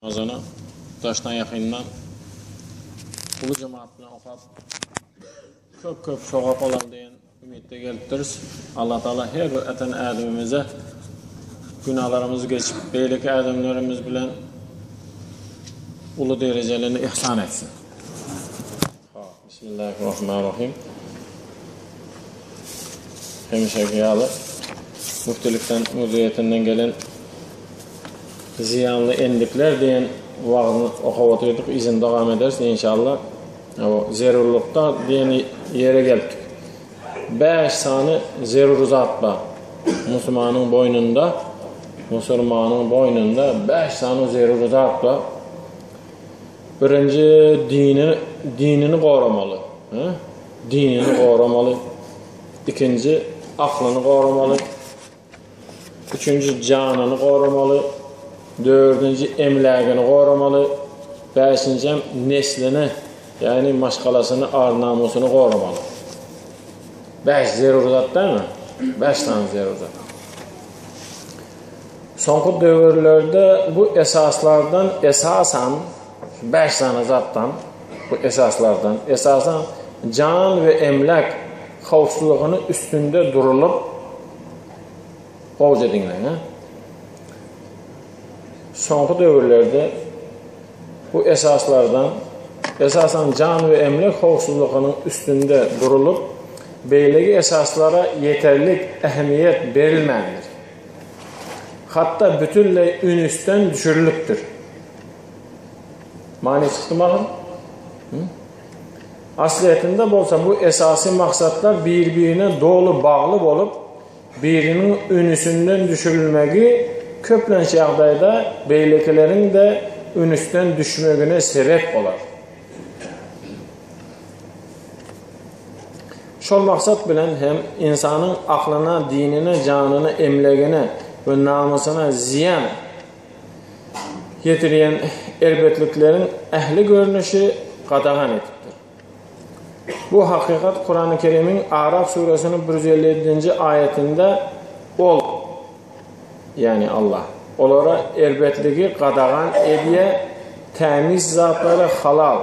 Namazyny daşdan ýakyndan uly jemaat bilen okap köp köp sogap alar diýen umytda gelipdiris. Allah Taala her bir eten ädimimize günalarymyzy geçip beýleki ädimlerimiz bilen uly derejelerini ihsan etsin. Bismillahirrahmanirrahim. Hemişeki ýaly müftilikden müdiriýetinden gelen zyýanly endikler diýen wagzyny okap otyrdyk. Yzyny dowam ederis inşallah. O zerurlykda diýen ýere geldik. 5 sany zerur zat bar. Musulmanyň boýnunda, musulmanyň boýnunda 5 sany zerur zat bar. Birinji dini dinini goramaly. He? Dinini goramaly. Ikinji aklyny goramaly. Üçünji janyny goramaly. Dördünji emlägini goramaly. Bäşinji hem neslini, ýagny maşgalasyny, ar-namusyny goramaly. Bäş zerur zat dälmi? Bäş sany zerur zat. Soňky döwürlerde bu esaslardan esasan 5 sany zatdan bu esaslardan esasan jan we emläk howpsuzlygyny üstünde durulyp gowja diňleň ha. Soňky döwürlerde bu esaslardan esasan jan we emläk howpsuzlygynyň üstünde durulyp beýleki esaslara ýeterlik ähmiýet berilmändir. Hatda bütinleý ünüsden düşürilipdir. Many çykdymy ahyr? Aslyýetinde bolsa bu esasy maksatlar bir-birine doly bagly bolup, biriniň ünüsinden düşürilmegi köplenç ýagdaýda beýlekileriň-de ünüsden düşmegine sebäp bolar. Şol maksat bilen hem ynsanyň aklyna, dinine, janyna, emlägine we namysyna zyýan ýetirýän erbetlikleriň ähli görnüşi gadagan edipdir. Bu hakykat Kurany Kerimiň Araf suresiniň 157-nji aýatynda Ol, ýagny Allah, olara erbetligi gadagan edýär, tämiz zatlary halal,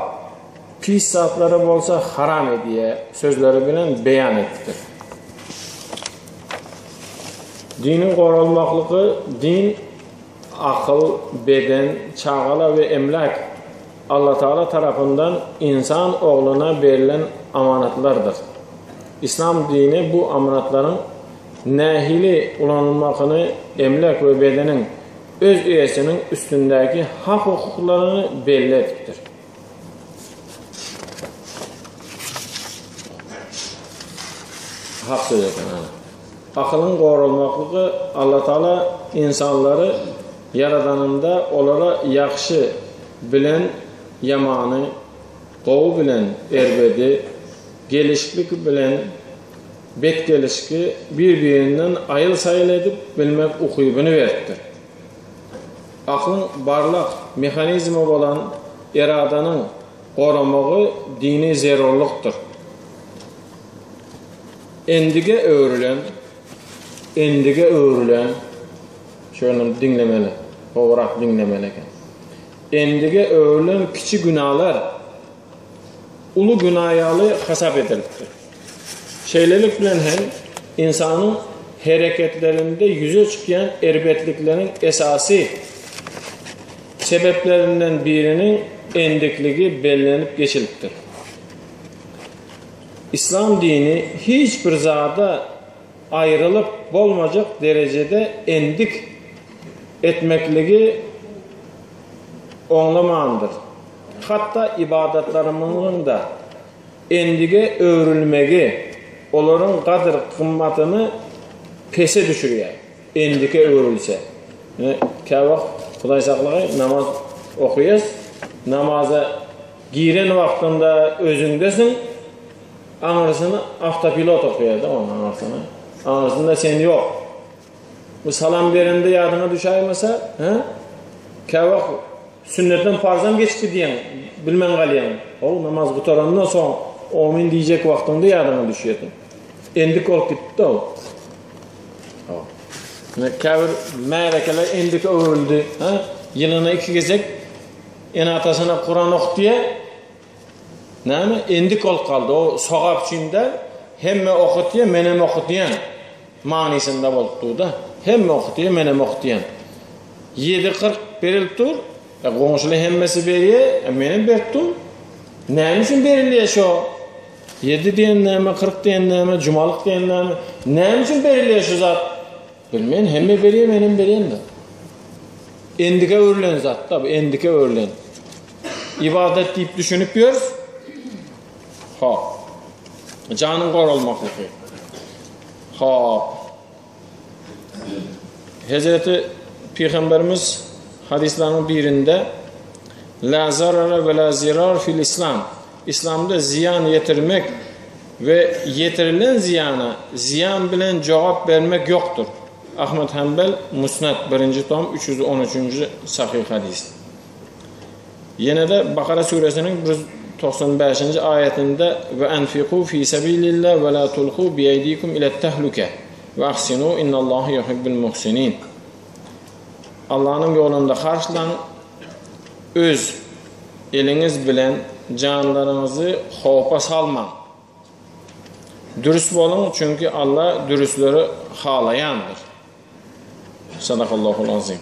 pis zatlary bolsa haram edýär sözleri bilen beýan edipdir. Diniň goralmaklygy din, akyl, beden, çagalar we emläk Allatagala tarapyndan ynsan ogluna berlen amanatlardyr. Yslam dini bu amanatlaryň nähili ulanylmagyny emläk we bedeniň öz eýesiniň üstündäki hak-hukuklaryny belli edipdir. Hak söz eken ana. Akylyň goralmaklygy Allatagala ynsanlary ýaradanynda olara ýagşy bilen ýamany, gowy bilen erbedi, gelişlik bilen betgelişki bir-birinden aýyl-saýyl edip bilmek ukybyny beripdir. Aklyň barlyk mehanizmi bolan eradanyň goramagy dini zerurlykdyr. Endige öwrülen, endige öwrülen, şuny diňlemeli, gowurak diňlemeli eken. Endige öwrülen kiçi günalar uly güna ýaly hasap edilipdir. Şeýlelik bilen hem ynsanyň hereketlerinde ýüze çykýan erbetlikleriň esasy sebeplerinden biriniň endikligi bellenip geçilipdir. Yslam dini hiç bir zada aýrylyp bolmajak derejede endik etmekligi oňlamandyr. Hatda ybadatlarymyzyň-da endige öwrülmegi olaryň gadyr-gymmatyny pese düşürýär. Endige öwrülse. Ine, käwagt Hudaý saklagaý, namaz okaýas, namaza giren wagtyňda özüňdesiň, aňyrsyny awtopilot okaýar-da onuň aňyrsyny. Aňyrsynda sen ýok. Bu salam berende ýadyňa düşäýmese, hä? Käwagt sünnetden parzam geçip gidýäň, bilmän galýaň. Ol namaz gutarandan soň omyn diýjek wagtyňda ýadyňa düşýär. Endik bolup gitdi ol. Käbir märekeler endike öwrüldi. Hä? Ýylyna iki gezek. Ene-atasyna Kuran okutýar. Näme? Endik bolup galdy. O sogap üçin däl, hemme okutýar, menem okutýan manysynda bolup dur-da. Hemme okutýar, menem okutýan. 7.40 berilip dur. E, goňşular hemmesi berýär, e, menem berip dur. Näme üçin berilýär şo? 7 diýen näme, 40 diýen näme, jumalyk diýen näme? Näme üçin berilýär şu zat? Bilmen, hemme berýär, menem berýän-de. Endige öwrülen zat-da bu, endige öwrülen. Ibadat diýip düşünip ýörüs. Hop. Janyň goralmaklygy. Hop. Hezreti Pygamberimiz hadislaryň birinde La zarara ve la zirar fil islam. Islamda ziýan ýetirmek we ýetirilen zyýana zyýan bilen jogap bermek ýokdur. Ahmet Hanbel, Musnad, birinji tom, 313-nji sahyh hadys. Ýene-de Bakara süresiniň 195-nji aýatynda We enfiku fi sebilillah we la tulku bieydikum ile tehluke we ahsinu innallaha yuhibbul muhsinin. Allanyň ýolunda harçlaň, öz eliňiz bilen janlaryňyzy howpa salmaň. Dürüst boluň, çünki Alla dürüstleri halaýandyr. Sadakallahul azim.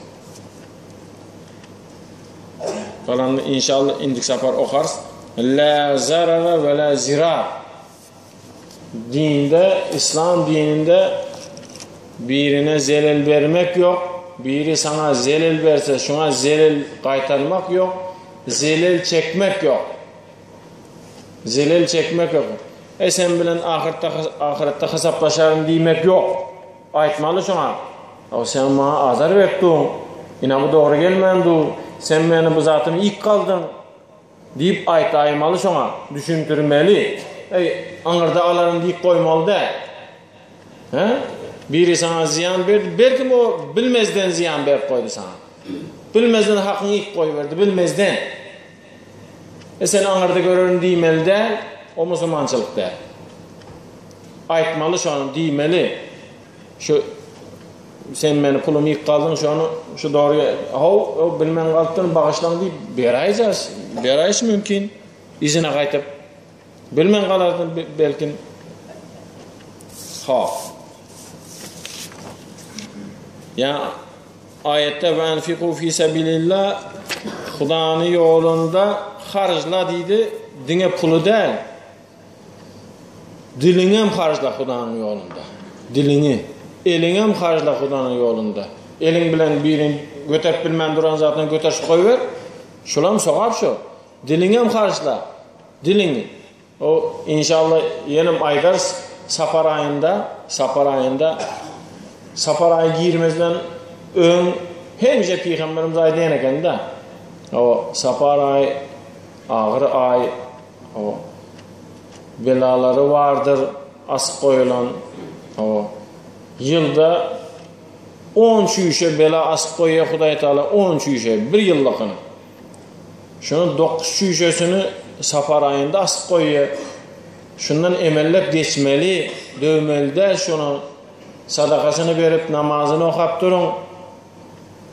Galanyny inşallah indiki sapar okarys. La zarara ve la zirar. Dinde, İslam dininde birine zelel bermek yok. Biri sana zelel berse şuna zelel gaýtarmak yok. Zelel çekmek yok. Zelel çekmek yok. E sen bilen ahyrtda ahyretde hasaplaşaryn diýmek yok. Aýtmaly şoňa. O sen maňa azar berip duň. Ine bu dogry gelmän dur. Sen meni bu zatymy iýip galdyň. Diýip aýtaýmaly şoňa. Düşündirmeli. Eý, aňyrda alaryn diýip goýmaly däl. He? Biri saňa zyýan berdi, belkim o bilmezden zyýan berip goýdy saňa. Bilmezden hakyňy iýip goýberdi, bilmezden. E sen aňyrda görerin diýmeli däl, o musulmançylyk däl. Aýtmaly şony diýmeli. Şu sen meni pulumy ýyk galdyň şony şu dogry how o bilmän galypdyryn bagyşlaň diýip beräýjäs beräýiş mümkin yzyna gaýtyp bilmän galardym belkim ha ýa aýatda we anfiku fi sabilillah Hudany ýolunda harjla diýdi diňe puly däl Diliňem harjla Hudanyň ýolunda. Diliňi. Eliňem harjla Hudanyň ýolunda. Eliň bilen birini göterip bilmän duran zadyny göterişip goýber. Şulam sogap şu. Diliňem harjla. Diliňi. O inşallah ýenem aýdarys sapar aýynda, sapar aýynda sapar aýy girmezden öň hemişe pygamberimiz aýdýan eken-de. O sapar aýy agyr aý Hawa. Belalary bardyr asyp goýulan. Hawa. Ýylda on çüýşe bela asyp goýýar Hudaý Taala, on çüýşe, bir ýyllykyny. Şonuň dokuz çüýşesini sapar aýynda asyp goýýar. Şundan emellep geçmeli, döwmeli däl şony. Sadakasyny berip, namazyny okap duruň.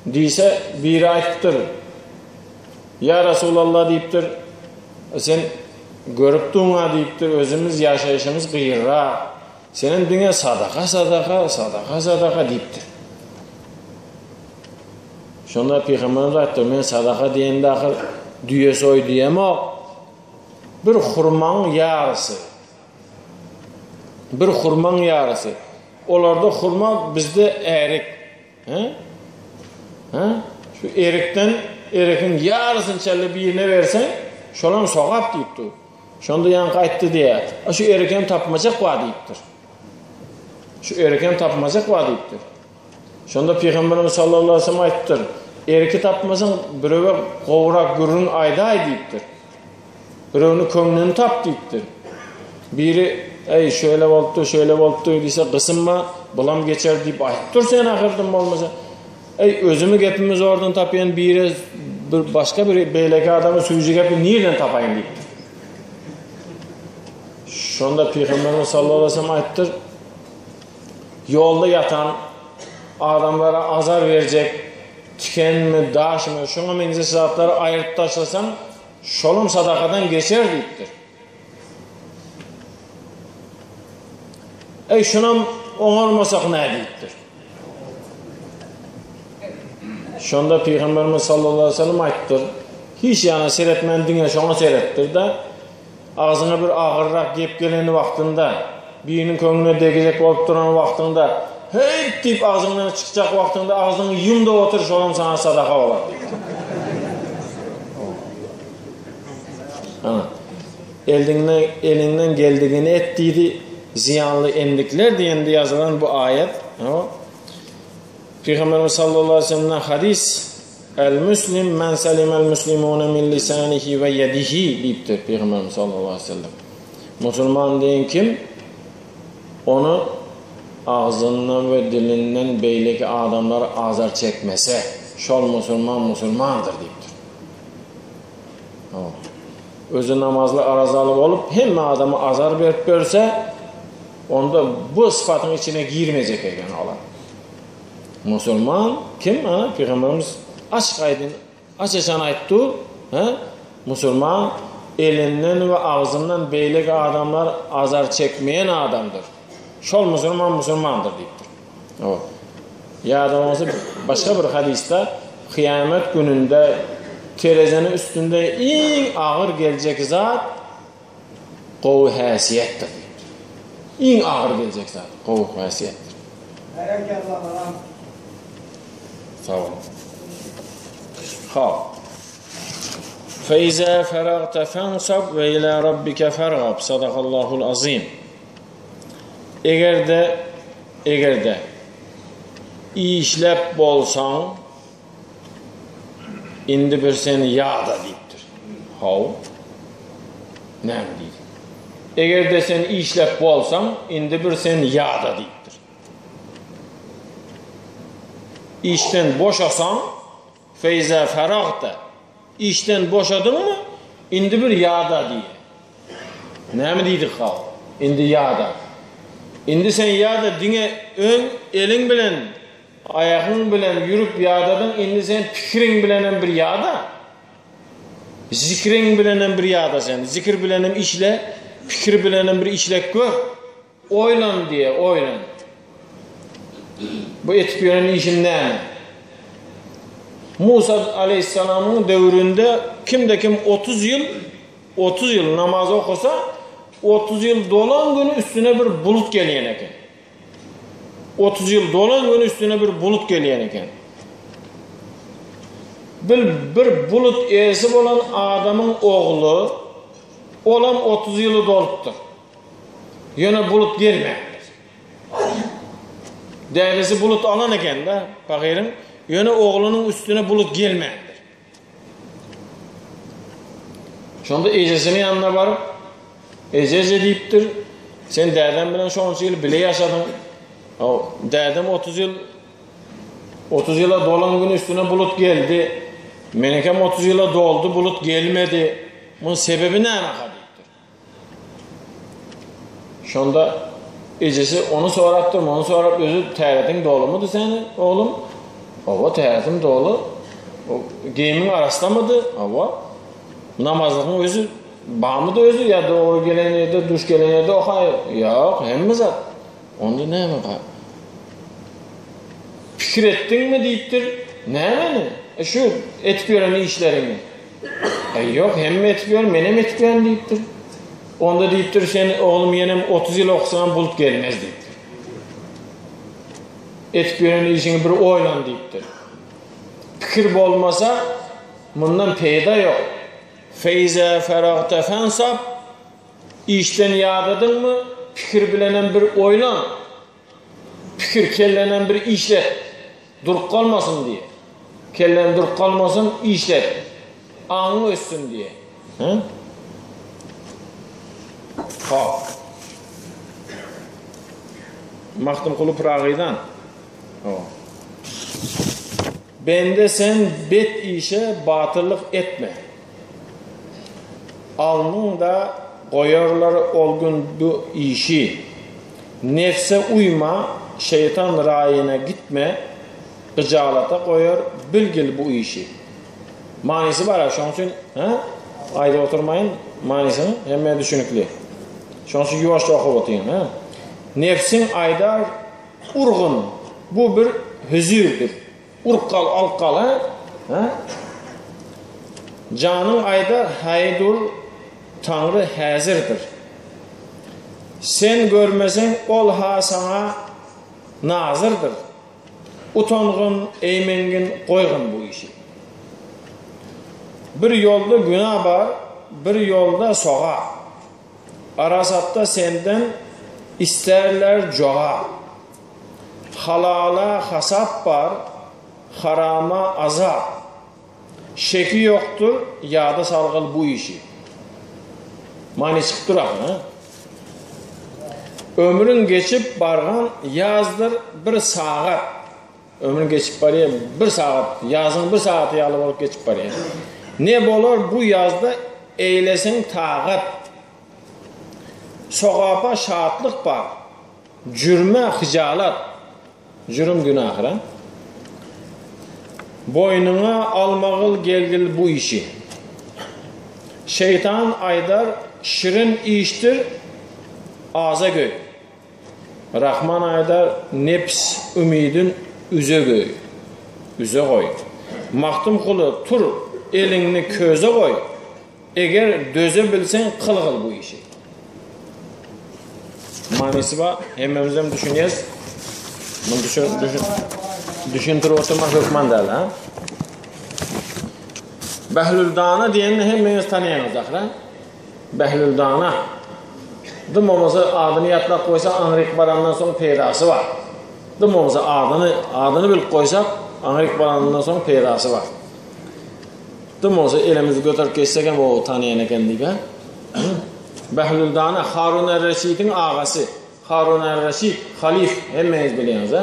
Diýse, biri aýdypdyr, Ýa Resulallah diýipdir, sen görüp duň-a diýipdir, özümiz ýaşaýşymyz gyrrak, senem diňe sadaka, sadaka, sadaka, sadaka diýipdir. Şonda Pygamberimiz aýtdyr, men sadaka diýende ahyr düýe soý diýemok, bir hurmaň ýarysy. Bir hurmaň ýarysy. Olarda hurma, bizde ärik. Hä? Hä? Şu erikden, erikiň ýarysyny çelle birine berseň, şolam sogap diýip dur. Şonda ýaňky aýtdy diýýär. A şu erikem tapmajak bar diýipdir. Şu erikem tapmajak bar diýipdir. Şonda Pygamberimiz sallallahu aleyhi ve sellem aýtdyr. Eriki tapmasaň, birewe gowrak gürrüň aýdaý diýipdir. Birewini köňlüni tap diýipdir. Biri, Eý, şeýle bolupdyr, şeýle bolupdyr diýse, gysynma, bulam geçer diýip aýdyp dur sen ahyrdan bolmasa. Eý, özümi gepimi zordan tapýan biri bir başga bir beýleki adama süýji gepi nirden tapaýyn diýipdir. Şonda Pygamberimiz sallallahu aleyhi ve sellem aýtdyr, ýolda ýatan adamlara azar berjek. Tikenmi, daşmy, şoňa meňzeş zatlary aýryp taşlasaň, şolam sadakadan geçer diýipdir. Eý, şunam oňarmasak nä diýipdir. Şonda Pygamberimiz sallallahu aleyhi ve sellem aýtdyr, hiç ýana seretmän diňe şoňa seretdir-de, agzyňa bir agyrrak gep gelen wagtynda, biriniň köňlüne degijek bolup duran wagtyňda, heýt diýip agzyňdan çykjak wagtyňda agzyňy ýum-da otur, şolam saňa sadaka bolar diýipdir. Ana, eliňden, eliňden geldigini et diýdi, zyýanly endikler diýende ýazylan bu aýat, Pygamberimiz sallallahu aleyhi ve sellemden hadys, El muslim men selimel muslimune min lisanihi ve yedihi diýipdir Pygamberimiz sallallahu aleyhi ve sellem. Musulman diýen kim? Onu agzyndan we dilinden beýleki adamlar azar çekmese, şol musulman musulmandyr diýipdir. Özi namazly arazaly bolup hemme adama azar berip berse, onda bu sypatyň içine girmejek eken olar. Musulman kim? Ha, Pygamberimiz açyk aýdyn, aç-açan aýtdy, ha? Musulman elinden we agzyndan beýleki adamlar azar çekmeýän adamdyr. Şol musulman musulmandyr diýipdir. O. Ýa-da bolmasa başga bir hadysda kyýamet gününde terezeniň üstünde iň agyr geljek zat gowy häsiýetdir diýipdir. Iň agyr geljek zat gowy häsiýetdir. Berekella balam. Sag boluň. Hop. Feiza faragta fansab we ila rabbika fargab. Sadakallahul azim. Eger-de, eger-de işläp bolsaň, indi bir sen ýada diýipdir. Haw. Näme diýdi? Eger-de sen işläp bolsaň, indi bir sen ýada diýipdir. Işden boşasaň, Feýza faragta, işden boşadyňmy, indi bir ýada diýýär. Näme diýdik hal? Indi ýada. Indi sen ýada diňe öň eliň bilen, aýagyň bilen ýürüp ýadadyň, indi sen pikiriň bilenem bir ýada. Zikriň bilenem bir ýada sen. Zikir bilenem işle, pikir bilenem bir işlek gör. Oýlan diýýär, oýlan. Bu etip ýören işim näme? Musa aleýhissalamyň döwründe kimde-kim 30 ýyl, 30 ýyl namaz okasa, 30 ýyl dolan güni üstüne bir bulut gelýän eken. 30 ýyl dolan güni üstüne bir bulut gelýän eken. Bir, bir bulut eýesi bolan adamyň ogly, olam 30 ýyly dolupdyr. Ýöne bulut gelmändir. Dädesi bulut alan eken-de, pahyryň, ýöne oglunyň üstüne bulut gelmändir. Şonda ejesiniň ýanyna baryp, Eje, eje diýipdir, sen dädem bilen şonça ýyl bile ýaşadyň. Dädem 30 ýyl 30 ýyla dolan gün üstüne bulut geldi. Meniňkem 30 ýyla doldy, bulut gelmedi. Munuň sebebi näme diýipdir. Şonda ejesi ony sorapdyr, muny sorap, özi täretin dolumydy seni, oglum? Hawa, täretim doly. Geýimiň arassamydy? Hawa. Namazlygyň özi barmydy özi ýa dogry gelen ýerde, duş gelen ýerde okaý? Ýok, hemme zat. Onda näme bar? Pikir etdiňmi diýipdir. Nämeni? E şu etip ýören işleriňi. E ýok, hemme etip ýör, menem etip ýörün diýipdir. Onda diýipdir, sen oglum ýenem 30 ýyl okasaňam bulut gelmez diýipdir. Etip ýören işiňi bir oýlan diýipdir. Pikir bolmasa, mundan peýda ýok. Feiza faragta fansab işden ýadadyňmy, pikir bilenem bir oýlan. Pikir kellenem bir işlet. Durup galmasyn diýe. Kellen durup galmasyn, işlet. Aňyň össün diýe. Hä? Hop. Magtymguly Pyragydan. Hop. Bende sen bet işe batyrlyk etme. Alnyňda goýarlar ol gün bu işi. Nebse uýma, şeýtan raýyna gitme. Gyjalata goýar, bilgil bu işi. Manysy bar-a, şonuň üçin, hä? Aýdyp oturmaýyn manysyny, hemmä düşünikli. Şonuň üçin ýuwaşja okap otyň, hä? Nebsiň aýdar, Urgun, bu bir hüzürdir. Urup gal, alyp gal, hä? Hä? Janyň aýdar, Haý dur, Taňry häzirdir. Sen görmeseň, ol-ha saňa nazyrdyr. Utangyn, eýmengin, goýgun bu işi. Bir ýolda günä bar, bir ýolda sogap. Arasatda senden isterler jogap. Halala hasap bar, harama azap. Şeki ýokdur, ýada salgyl bu işi. Many çykyp dur ahyr, ha? Ömrüň geçip bargan ýazdyr bir sagat. Ömrüň geçip barýar bir sagat, ýazyň bir sagaty ýaly bolup geçip barýar. Ne bolar bu ýazda eýleseň tagat. Sogapa şatlyk bar, jürme hyjalat. Jürüm günähir a. Boýnuňa almagyl gelgil bu işi. Şeýtan aýdar şirin işdir aza göý. Rahman aýdar neps umydyn üze göý. Üze goý. Magtymguly tur eliňni köze goý. Eger döze bilseň kylgyl bu işi. Manysy bar, hemmemizem düşünýäs. Muny düşün, düşün, düşündirip oturmak hökman däl, ha? Behlül Dana diýenini hemmeňiz tanaýaňyz ahyr, ha? Behlül Dana. Dym bolmasa adyny ýatlap goýsa aňryk barandan soň peýdasy bar. Dym bolmasa adyny, adyny bilip goýsak aňryk barandan soň peýdasy bar. Dym bolsa elimizi göterip geçsek hem o tanaýan eken diýip, hä? Behlül Dana Harun er-Reşidiň agasy. Harun er-Reşid halyf, hemmeňiz bilýäňiz, hä?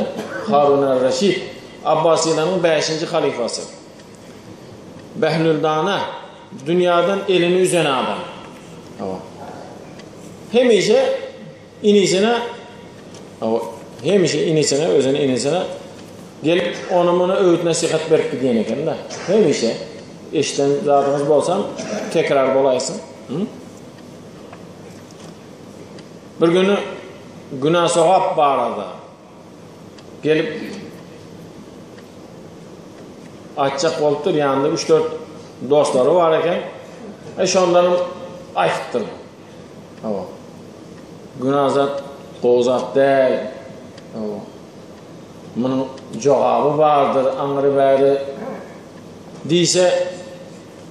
Harun er-Reşid Abbasylaryň bäşinji halyfasy. Behlül Dana dünýadan elini üzen adam. Hawa. Hemişe inisine hawa, hemişe inisine, özüniň inisine gelip ony muny öwüt nesihat berip gidýän eken-de. Hemişe eşiden zadyňyz bolsa tekrar bolaýsyn. Hı? Bir günü günah sogap barada gelip aýtjak bolupdyr, ýanynda 3-4 dostlary bar eken. E şondanam aýtypdyr. Hawa. Günah zat gowy zat däl. Hawa. Munuň jogaby bardyr, aňry bäri diýse,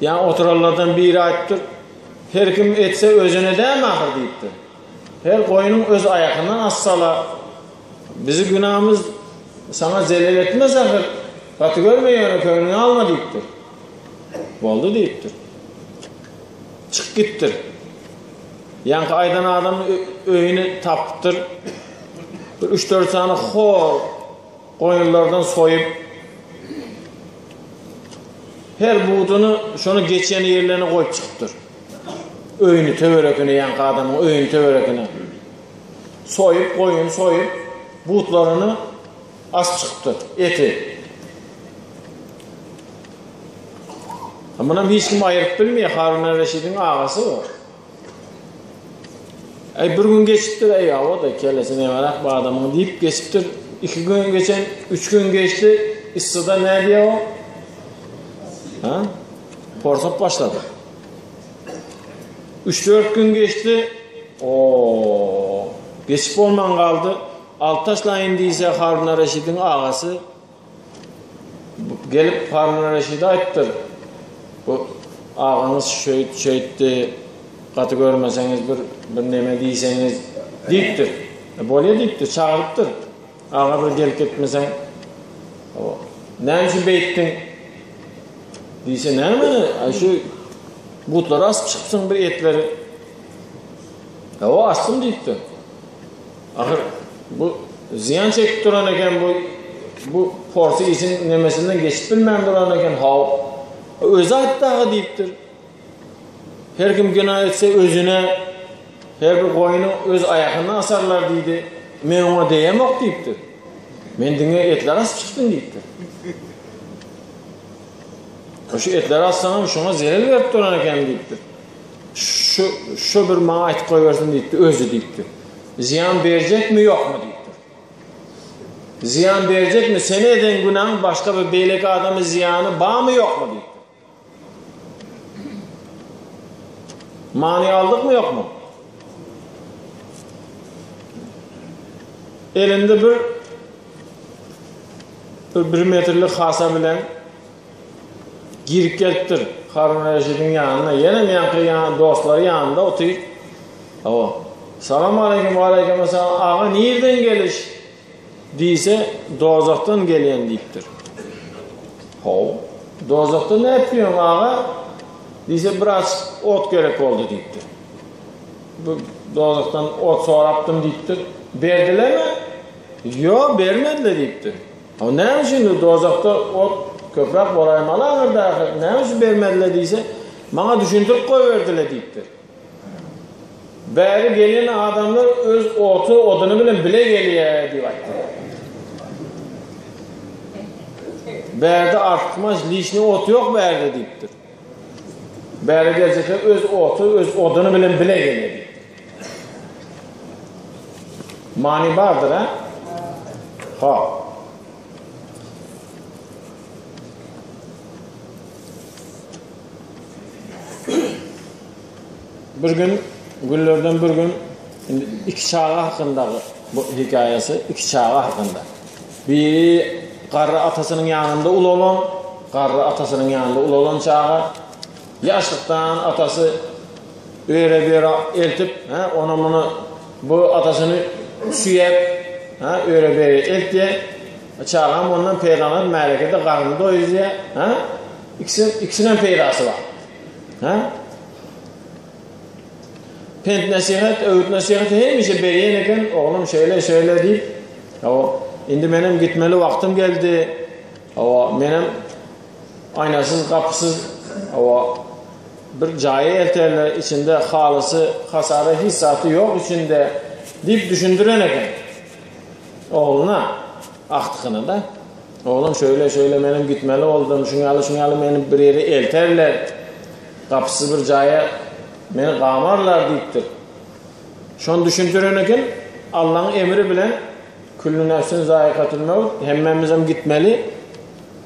ýa oturanlardan biri aýtypdyr, her kim etse özüne dämi ahyr diýipdir. Her goýnuň öz aýagyndan assala, bizi günamyz saňa zelel etmez ahyr, gaty görme ýöne köňlüňe alma diýipdir. Boldy diýipdir. Çykyp gitdir. Ýaňky aýdan adam öýüni tapypdyr. Bir üç-dört sany hor goýunlardan soýup, her buduny şony geçen ýerlerine goýup çykypdyr. Öýüni töwerekine, ýaňky adamyň öýüni töwerekine. Soýup, goýun soýup, butlaryny asyp çykypdyr, eti. Munam hiç kim aýyryp bilmeýär, Harun er-Reşidiň agasy bu. Äý bir gün geçipdir, äý hawa-da kellesi nemeräk bu adamyň diýip geçipdir. Iki gün geçen, üç gün geçdi, yssyda nädýär o? Ha? Porsap başlady. Üç-dört gün geçdi, o geçip bolman galdy. Alyp taşlaýyn diýse Harun er-Reşidiň agasy Gelip Harun Reşide aýtdyr. Bu agaňyz şeýt şeýtdi. Gaty görmeseňiz bir bir neme diýseňiz diýipdir. E, bolýa diýipdir, çagyrypdyr. Aga bir gelip gitmeseň. O, näme üçin beýtdiň? Diýse näme? Ay şu butlary asyp çykypsyň bir etleri. E, o asdym diýipdir. Ahyr bu zyýan çekip duran eken bu bu porsy işiň nemesinden geçip bilmän duran eken haw. Özi aýtdy aga diýipdir. Her kim günah etse özüne her bir goýny öz aýagyndan asarlar diýdi. Men oňa deýemok diýipdir. Men diňe etler asyp çykdym diýipdir. Şu etleri assaňam şoňa zelel berip duran eken diýipdir. Şu şu bir maňa aýtyp goýbersin diýipdir, özi diýipdir. Zyýan berjekmi, ýokmy diýipdir. Zyýan berjekmi, seni eden günäň başga bir beýleki adama zyýany barmy, ýokmy diýipdir. Many aldykmy, ýokmy? Elinde bir bir, bir metrlik hasa bilen girip gelipdir Harun Reşidiň ýanyna. Ýene ýaňky ýan dostlary ýanynda otyr. Hawa. Salam aleýkum, aleýkum salam. Aga nirden geliş? Diýse, dozakdan gelýän diýipdir. How, dozakda näme etýäň aga? Diýse, biraz ot gerek boldy diýipdir. Bu dozakdan ot sorapdym diýipdir. Berdilermi? Ýok, bermediler diýipdir. How, näme üçin dozakda ot köpräk bolaýmaly ahyrda, näme üçin bermediler diýse, maňa düşündirip goýberdiler diýipdir. Bäri gelen adamlar öz oty, oduny bilen bile gelýär diýip aýtdy. Bärde artykmaç lişni ot ýok bärde diýipdir. Bäri geljekler öz oty, öz oduny bilen bile gelýär diýipdir. Many bardyr, ha? Ha. Bir gün, günlerden bir gün, indi iki çaga hakynda bu hekaýasy, iki çaga hakynda. Biri garry atasynyň ýanynda ulalan, garry atasynyň ýanynda ulalan çaga, ýaşlykdan atasy öýre-böýre eltip, hä, ony muny bu atasyny süýäp, hä, öýre-böýre eltýär. Çagam ondan peýdalanyp märekede garnyny doýuzýar, hä? Ikisi, ikisinem peýdasy bar. Hä? Pent nesihat, öwüt nesihat hemişe berýän eken, oglum şeýle şeýle diýip, hawa, indi menem gitmeli wagtym geldi. Hawa, menem aýnasyz, gapysyz, hawa, bir jaýa elterler, içinde halysy, hasary, hiç zaty ýok içinde diýip düşündiren eken. Ogluna, agtygyna-da. Oglum şöyle şöyle menem gitmeli boldum, şuň ýaly şuň ýaly meni bir ýere elterler. Gapysyz bir jaýa meni gamarlar diýipdir. Şony düşündiren eken, Allaň emri bilen küllü nefsin zaikatul mevt, hemmemizem gitmeli.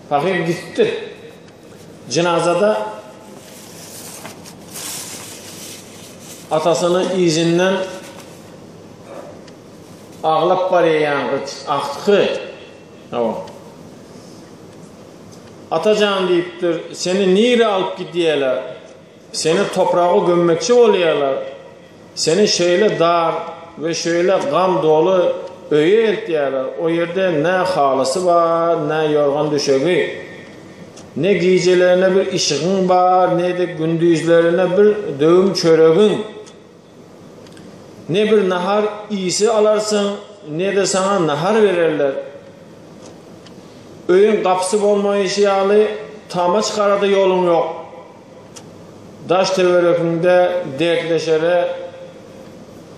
Pahyr gitipdir. Jynazada atasyny yzyndan aglap barýan agtygy Hawa. Atajan diýipdir, seni nirä alyp gidýärler? Seni topraga gömmekçi bolýarlar. Seni şeýle dar we şeýle gam doly öýe eltýärler. O ýerde ne halysy bar, ne ýorgan-düşegi. Ne gijelerine bir yşygyň bar, ne-de gündizlerine bir döwüm çöregiň. Ne bir nahar iýse alarsyň, ne-de saňa nahar bererler. Öýüň gapysy bolmaýşy ýaly, tama çykara-da ýoluň ýok. Daş-töweregiňde dertleşere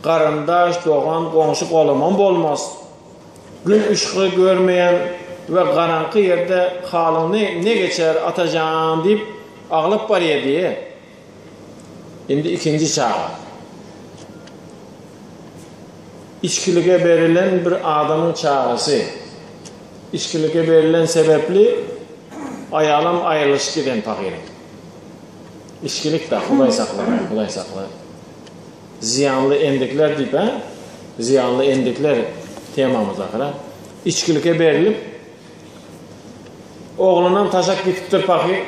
garyndaş, dogan, goňşy-golamam bolmaz. Gün yşygy görmeýän we garaňky ýerde halyň ne geçer, ata jan diýip, aglap barýar diýýär. Indi ikinji çaga. Içkilige berilen bir adamyň çagasy. Içkilige berilen sebepli aýalam aýrylyşyp giden pahyryň. Içkilik da Hudaý saklagaý, Hudaý sakla. Zyýanly endikler diýip, hä? Zyýanly endikler temamyz ahyr, hä? Içkilige berilip oglunam taşak gitipdir pahyr.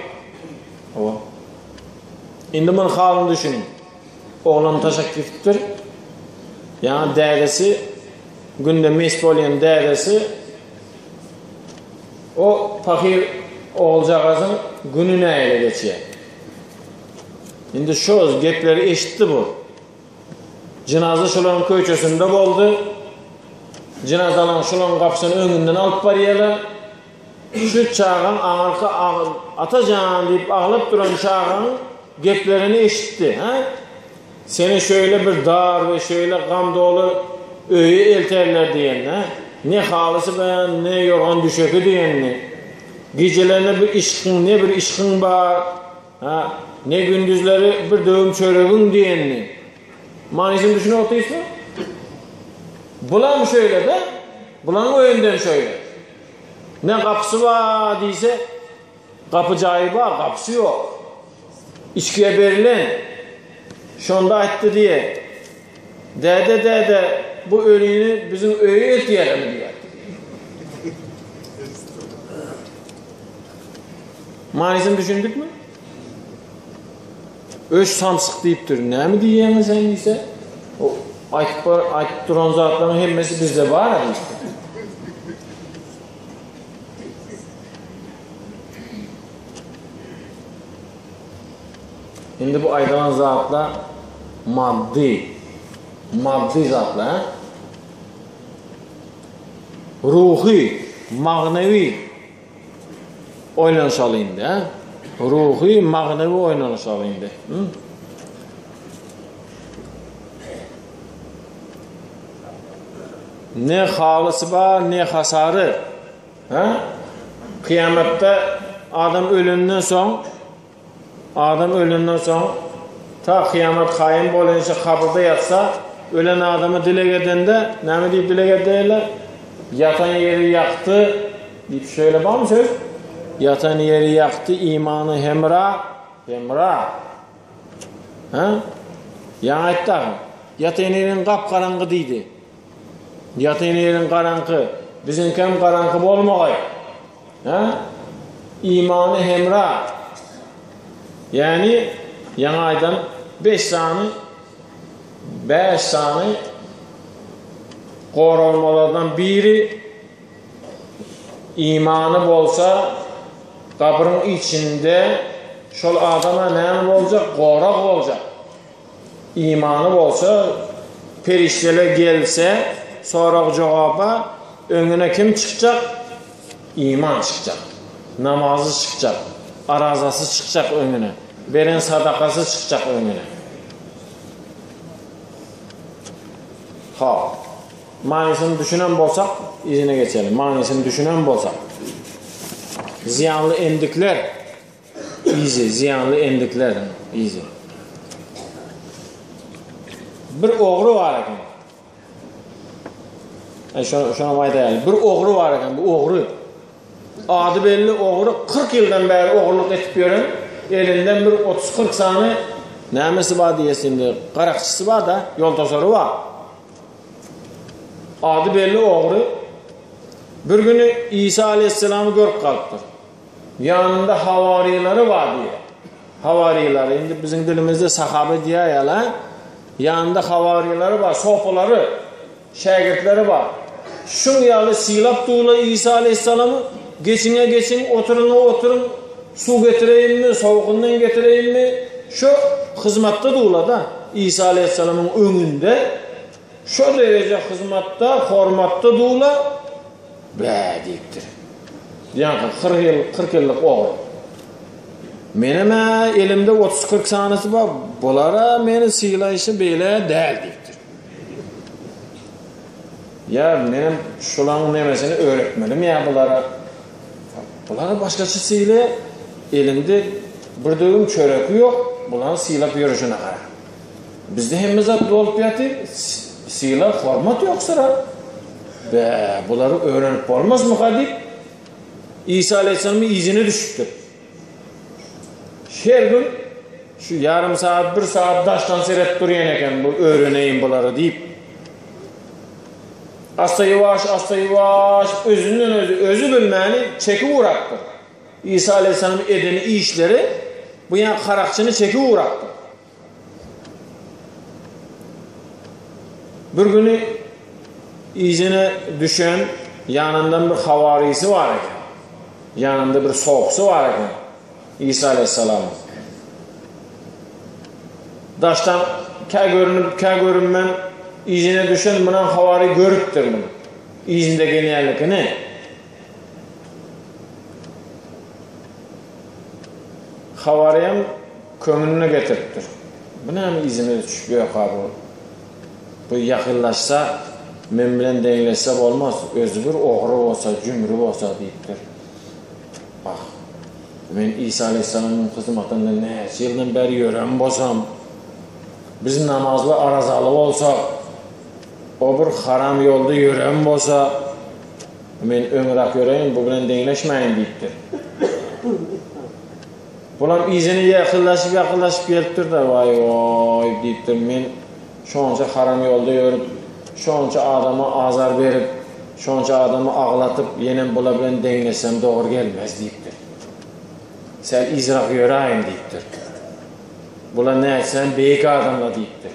Hawa. Indi muny halyny düşüniň. Oglan taşak gitipdir. Ýa dädesi günde mes bolýan dädesi o pahyr oguljagazyň güni nähili geçýär. Indi şo gepleri eşitdi bu. Jynaza şolaryň köçesinde boldy. Jynazalaryň şolaryň gapysynyň öňünden alyp barýarlar. Şu çagaň aňyrky Ata jan diýip aglap duran çagaň geplerini eşitdi, hä? Seni şöýle bir dar we şöýle gam doly öýe elterler diýen, hä? Ne halysy bar, ne ýorgan düşegi diýenini. Gijelerine bir yşkyň, ne bir yşkyň bar, ha, ne gündizleri bir döwüm çöregiň diýenini. Manysyny düşünip otyrsyňmy? Bulam şeýle-de, bulaň öýünden şeýle. Ne gapysy bar diýse, gapy jaýy bar, gapysy ýok. Içkiye berilen şonda aýtdy diýe. Däde däde bu ölini biziň öýe eltýärmi diýýär. Manysyny düşündikmi? Öş samsyk diýipdir. Näme diýýäňiz sen diýse, o aýtyp bar, aýtyp duran zatlaryň hemmesi bizde bar diýipdir. Indi bu aýdylan zatlar maddy, maddy zatlar, ha? Ruhy, magnewi oýlanyşaly indi, ha? Ruhy, magnewi oýlanyşaly indi. Ne halysy bar, ne hasary. Ha? Kyýamatda adam ölenden soň adam ölenden soň ta kyýamat kaýym bolýança kabyrda ýatsa, ölen adama dileg edende näme diýip dileg edýärler? Ýatan ýeri ýakdy diýip şeýle barmy söz? Ýatan ýeri ýakdy, imany hemra, hemra. Ha? Ýaňy aýtdy ahym. Ýatan ýeriň gap-garaňky diýdi. Ýatan ýeriň garaňky, biziňkem garaňky bolmagaý. Hä? Imany hemra. Ýagny, ýaňy aýdan 5 sany 5 sany goralmalardan biri imany bolsa gabryň içinde şol adama näme boljak? Gorag boljak. Imany bolsa, perişdeler gelse, sorag-jogaba öňüne kim çykjak? Iman çykjak. Namazy çykjak. Arazasy çykjak öňüne. Beren sadakasy çykjak öňüne. Ha. Manysyny düşünen bolsak, yzyna geçelim. Manysyny düşünen bolsak. Zyýanly endikler Yzy, zyýanly endikler yzy. Bir ogry bar eken. E, şona, şona aýdaýaly. Bir ogry bar eken, bu ogry. Ady belli ogry 40 ýyldan bäri ogurlyk etip ýören, elinden bir 30-40 sany nämesi bar diýesi indi, garakçysy bar da, ýoltasary bar. Ady belli ogry bir güni Isa aleyhissalamy görüp galypdyr. Ýanynda hawarilary bar diýýär. Hawarilary, indi biziň dilimizde sahaba diýýärler. Ýanynda hawarilary bar, sopalary, şägirtleri bar. Şuň ýaly sylap durlar Isa aleyhissalamy, geçiňe geçiň, oturyňa oturyň, suw getireýinmi, sowugyndan getireýinmi? Şu hyzmatda durlar-da Isa aleyhissalamyň öňünde şo dereje hyzmatda, hormatda durlar. Bä diýipdir. Ýaňky 40 ýyl, 40 ýyllyk ogry. Menem-ä elimde 30-40 sanysy bar, bulara meni sylaýşy beýle däl diýipdir. Ýa menem şulaň nemesini öwretmelimi ýa bulara? Bulara başgaça sylaýar, elinde bir döwüm çöreki ýok, bulary sylap ýörüşine gara. Bizde hemme zat bolup ýatyr, sylag, hormat ýok syra. Bä, bulary öwrenip bolmazmyka diýip, Isa aleyhisselamyň yzyna düşüpdir. Her gün şu ýarym sagat, bir sagat daşdan seredip durýan eken, bu öwreneýin bulary diýip. Asta ýuwaş, asta ýuwaş özünden özi, özi bilmäni çekip ugrapdyr. Isa aleyhisselamyň eden işleri bu ýa karakçyny çekip ugrapdyr. Bir güni yzyna düşen ýanyndan bir hawarysi bar eken. Ýanynda bir sopusy bar eken. Isa aleyhissalamyň. Daşdan kä görünip, kä görünmän yzyna düşen munan hawary görüpdir muny. Yzynda gelýänlikini. Hawaryýam köňlüne getiripdir. Bu näme yzyma düşüp ýörka bu? Bu ýakynlaşsa. Men bilen deňleşse bolmaz, özi bir ogry bolsa, jümri bolsa diýipdir. Ah, men Isa aleýhissalamyň hyzmatynda näçe ýyldan bäri ýören bolsam, biz namazly, arazaly bolsak, o bir haram ýolda ýören bolsa, men öňräk ýöreýin, bu bilen deňleşmäýin diýipdir. Bulam yzyna ýakynlaşyp-ýakynlaşyp gelipdir-de, waý-oý diýipdir, men şonça haram ýolda ýörüp, şonça adama azar berip, şonça adamy aglatyp, ýenem bular bilen deňleşsem dogry gelmez diýipdir. Säl yzrak ýöräýin diýipdir. Bular nätseň beýik adamlar diýipdir.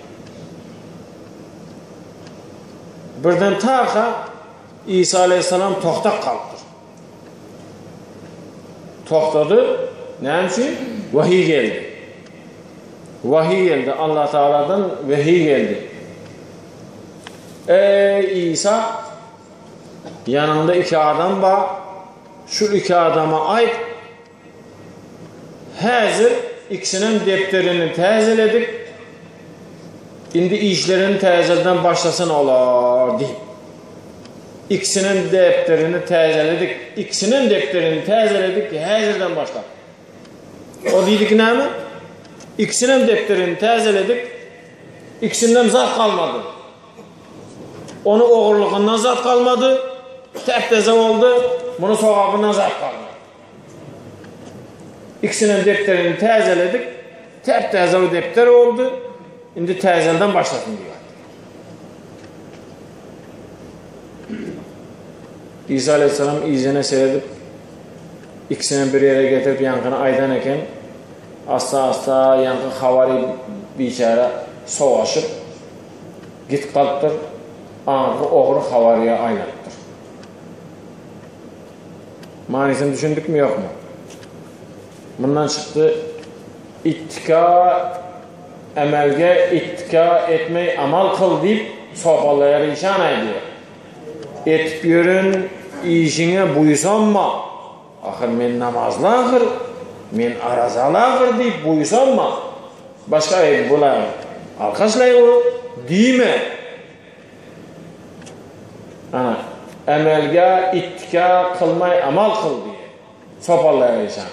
Birden taka Isa aleýhissalam togtap galypdyr. Togtady. Näme üçin? Wahiý geldi. Wahiý geldi. Allah Taaladan wehiý geldi. Ey Isa, ýanyňda iki adam bar. Şu iki adama aýt. Häzir ikisiniň depderini täzeledik. Indi işlerini täzeden başlasyn olar diýip. Ikisiniň depderini täzeledik. Ikisiniň depderini täzeledik häzirden başlap. O diýdik näme? Ikisiniň depderini täzeledik. Ikisinden zat galmady. Onu ogurlygyndan zat galmady. Täp-täze boldy. Muny sogabyndan zat galmady. Ikisiniň depderini täzeledik. Täp-täze bir depder boldy. Indi täzelden başlasyn diýýär. Isa aleyhisselam yzyna seredip, ikisini bir ýere getirip ýaňkyny aýdan eken. Asta-asta ýaňky hawary biçäre sowaşyp gitip galypdyr. Aňyrky ogry hawaryýa aýlanypdyr. Manysyny düşündikmi ýokmy? Mundan çykdy ittika emelge ittika etmeý amal kyl diýip sopallaýar işan aýdýar. Etip ýören işiňe buýsanma. Ahyr men namazly ahyr, men arazaly ahyr diýip buýsanma. Başga aý bular alkaşlaý bu diýme. Ana, emelge ittika kylmaý amal kyl diýýär. Sopallaýar işan.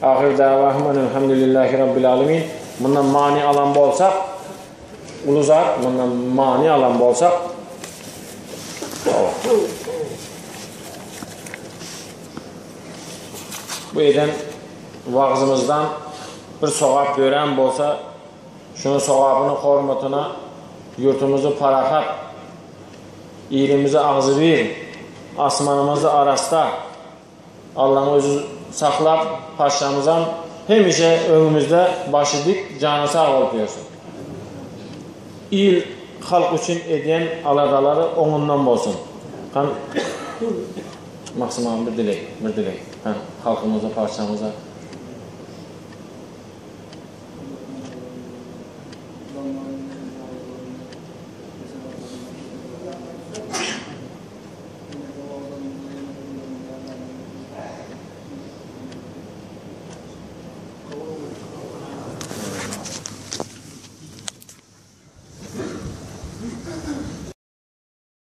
Ahyr dawahum enelhamdülillahi rabbil alemin. Mundan many alan bolsak, uly zat, mundan many alan bolsak, bu eden wagzymyzdan bir sogap dörän bolsa, Şunuň sogabynyň hormatyna ýurtumyzy parahat, ilimizi agzybir, asmanymyzy arassa Allaň özi saklap, patyşamyzam hemişe öňümizde başy dik, jany sag bolup ýörsün. Il, halk üçin edýän aladalary oňundan bolsun. Hany, Magtym agam bir dileg, bir dileg. Hany, halkymyza, patyşamyza.